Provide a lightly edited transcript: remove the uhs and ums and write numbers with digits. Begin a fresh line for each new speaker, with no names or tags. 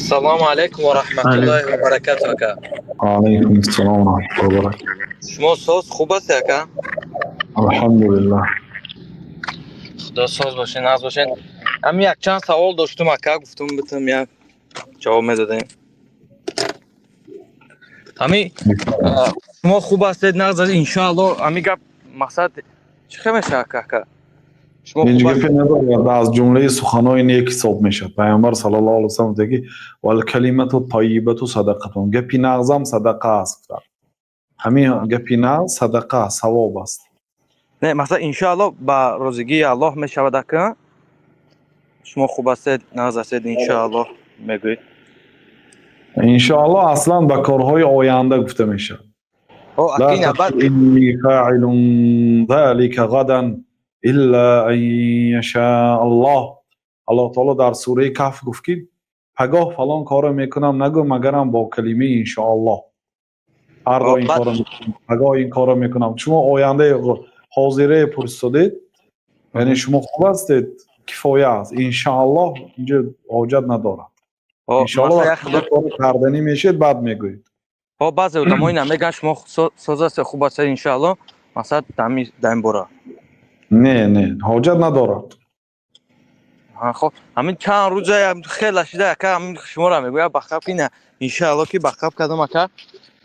Салому алайкум ва раҳматуллоҳи ва баракату, ака.
Алайкум ассалом ва раҳматуллоҳи ва баракатуҳ.
Шумо соз, хуб ҳастед, ака?
Алҳамдулиллаҳ.
Худо соз бошед, нағз бошед. Ҳамин якчанд савол доштум, ака, гуфтум, битам, як ҷавоб медодем. Ҳамин шумо хуб ҳастед, нағз ҳастед, иншоаллоҳ. Ҳамин гап мақсад чӣ хел мешавад, ака? Шумо
ҳеҷ
хуб
гапе
ҳастед?
Надорад, аз ҷумлаи суханои нек ҳисоб мешавад. Пайғамбар саллаллоҳу алайҳи васаллам гуфта, ки والكلمة الطيبة صدقة, гапи нағзам садақа аст, гуфтанд. Ҳамин гапи нағз садақа, савоб аст.
Не, масалан, иншоаллоҳ ба розигии Аллоҳ мешавад, ака. Шумо хуб ҳастед, нағз ҳастед, иншоаллоҳ мегӯед.
Иншоаллоҳ аслан ба корҳои оянда гуфта мешавад.
О,
لا
ака, ина баъд
تقل إني فاعل ذلك غدا إلا أن يشاء الله. Аллоҳ таоло дар сураи Каҳф гуфт, ки пагоҳ фалон корро мекунам нагӯ, магарам бо калимаи иншоаллоҳ. Фардо
О,
ин
баъд
корро мекунам, пагоҳ ин корро мекунам. Шумо ояндаи ҳозирае пурсидед, яъне шумо хуб ҳастед, кифоя аст. Иншоаллоҳ инҷо ҳоҷат надорад.
О,
иншоаллоҳ
масалан, як
вақте корро карданӣ мешед, баъд мегӯед.
О, баъзе одамо ина мегӯянд: шумо соз ҳастед, хуб ҳастед, иншоаллоҳ. Мақсад дар ин бора.
Не, ҳоҷат надорад.
Ҳа, хоб, ҳамин чанд рӯза хела шида, ака, ҳамин шуморо мегӯяд, бахаб ки ина иншоаллоҳ, ки бахаб кардам, ака.